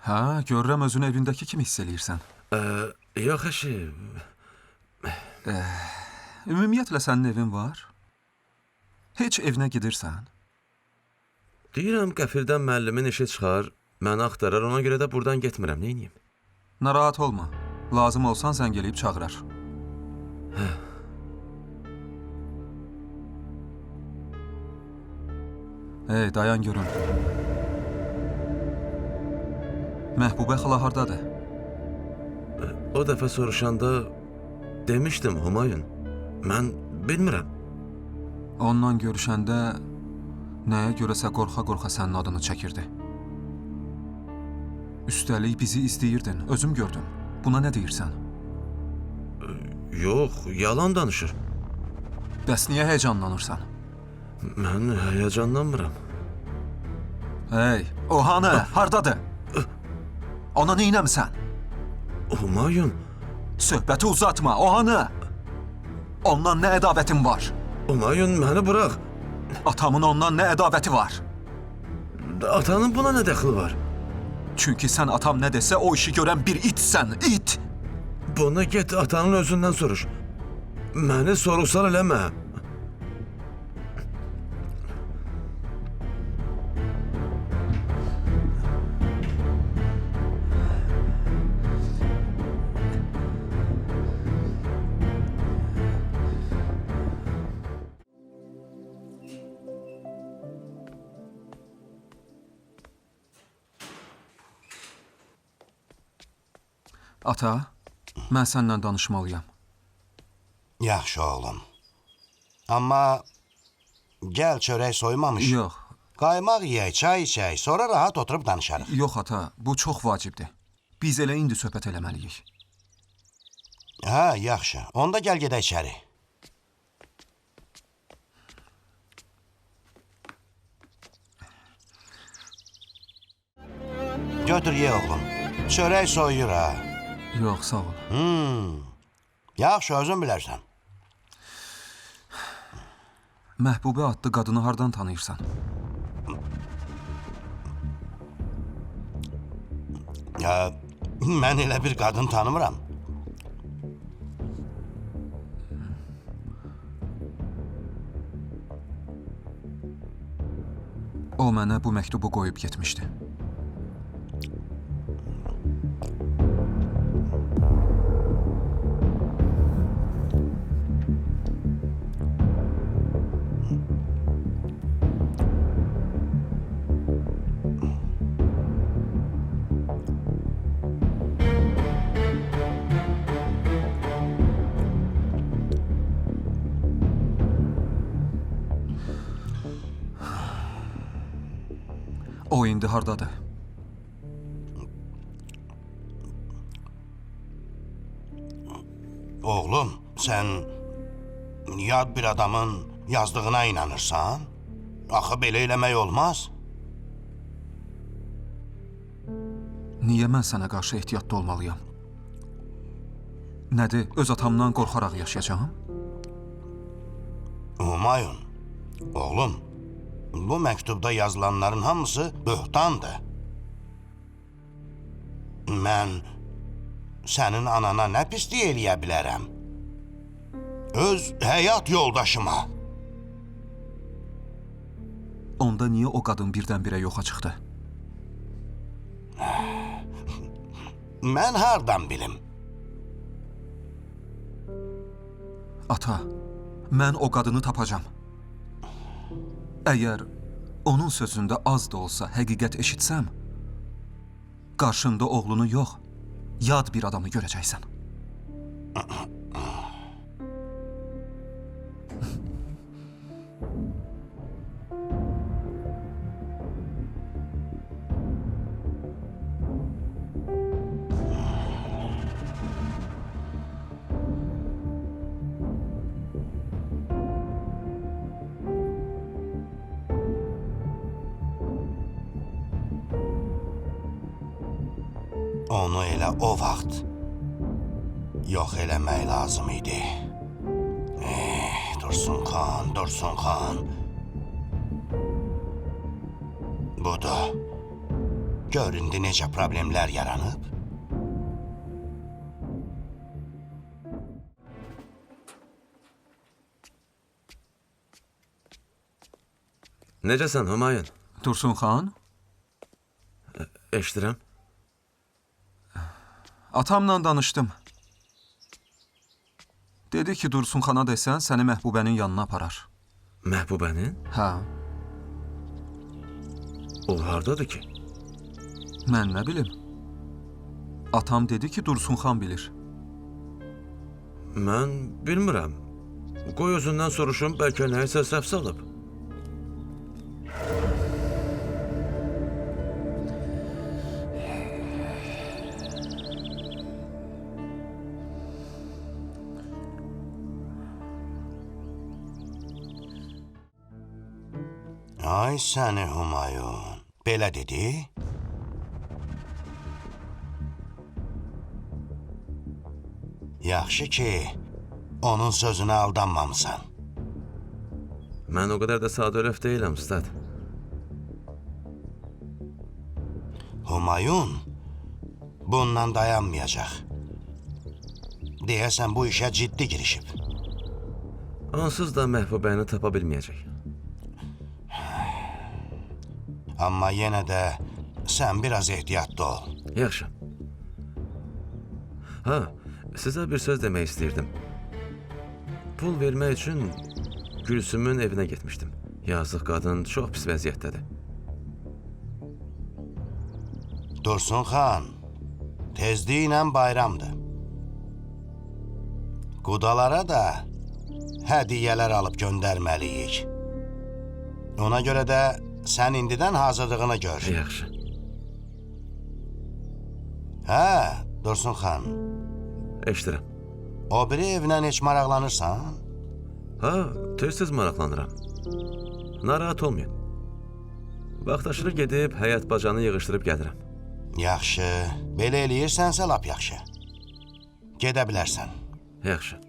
Hə, görürəm özünü evindəki kimi hiss eləyirsən. Yox əşi. Ümumiyyətlə sənin evin var? Heç evinə gedirsən? Deyirəm qəfildən müəllimin işi çıxar, məni axtarar, ona görə də burdan getmirəm. Neyniyim? Narahat olma. Lazım olsan zəng eləyib çağırar. Hey, dayan görüm. Məhbubə xala hardadır? O dəfə soruşanda demişdim Humayun. Mən bilmirəm. Ondan görüşəndə nəyə görəsə qorxa-qorxa sənin adını çəkirdi. Üstəlik bizi izləyirdin, özüm gördüm. Buna nə deyirsən? Yox, yalan danışır. Bəs niyə həyəcanlanırsan? Mən həyəcanlanmıram. Hey, o hanı? Hardadır? Ona nə eləmisən? Humayun, Söhbəti uzatma, o hanı? Ondan nə ədavətin var? Humayun məni burax. Atamın ondan nə ədavəti var? Atanın buna nə dəxli var? Çünki sən atam nə desə o işi görən bir itsən, it! Bunu get atanın özündən soruş. Məni sorğu-sual eləmə. Ata, mən səninlə danışmalıyam. Yaxşı oğlum. Amma gəl çörək soymamış. Yox, Qaymaq yeyək, çay içək, sonra rahat oturub danışarıq. yox ata, bu çox vacibdir. Biz elə indi söhbət eləməliyik. Hə, yaxşı. Onda gəl gedək içəri. Götür ye oğlum. Çörək soyuyur ha. Yox, sağ ol. Yaxşı, özün bilərsən. Məhbubə adlı qadını hardan tanıyırsan? Ya, mən elə bir qadın tanımıram. O mənə bu məktubu qoyub getmişdi. O indi hardadır? Oğlum, sən yad bir adamın yazdığına inanırsan? Axı belə eləmək olmaz. Niyə mən sənə qarşı ehtiyatlı olmalıyam? Nədir, öz atamdan qorxaraq yaşayacağam? Humayun, oğlum, bu məktubda yazılanların hamısı böhtandır. Mən sənin anana nə pislik eləyə bilərəm? Öz həyat yoldaşıma. Onda niyə o qadın birdən-birə yoxa çıxdı? Mən hardan bilim? Ata, mən o qadını tapacam. Əgər onun sözündə az da olsa həqiqət eşitsəm, qarşında oğlunu yox, yad bir adamı görəcəksən. Onu elə o vaxt yox eləmək lazım idi. Dursun xan, Dursun xan. Budur. Gör indi necə problemlər yaranıb. Necəsən Humayun? Dursun xan, Eşidirəm. atamla danışdım. Dedi ki, Dursun xana desən səni Məhbubənin yanına aparar. Məhbubənin? Hə, O hardadır ki? mən nə bilim? Atam dedi ki, Dursun xan bilir. Mən bilmirəm. Qoy özündən soruşum, bəlkə nəyisə səhv salıb. Ay səni Humayun. Belə dedi? Yaxşı ki, onun sözünə aldanmamısan. Mən o qədər də sadəlövh deyiləm, ustad. Humayun bundan dayanmayacaq. Deyəsən bu işə ciddi girişib. Onsuz da Məhbubəni tapa bilməyəcək. Amma yenə də sən biraz ehtiyatlı ol. Yaxşı. Ha, sizə bir söz demək istəyirdim. Pul vermək üçün Gülsümün evinə getmişdim. Yazıq qadın çox pis vəziyyətdədir. Dursun xan, tezliklə bayramdır. Qudalara da hədiyyələr alıb göndərməliyik. Ona görə də sən indidən hazırlığını gör. Yaxşı. Hə, Dursun xan, Eşidirəm. o biri evlə heç maraqlanırsan? Ha, tez-tez maraqlanıram. Narahat olmayın. Vaxtaşırı gedib həyat bacanı yığışdırıb gəlirəm. Yaxşı, belə eləyirsənsə lap yaxşı. Gedə bilərsən. Yaxşı.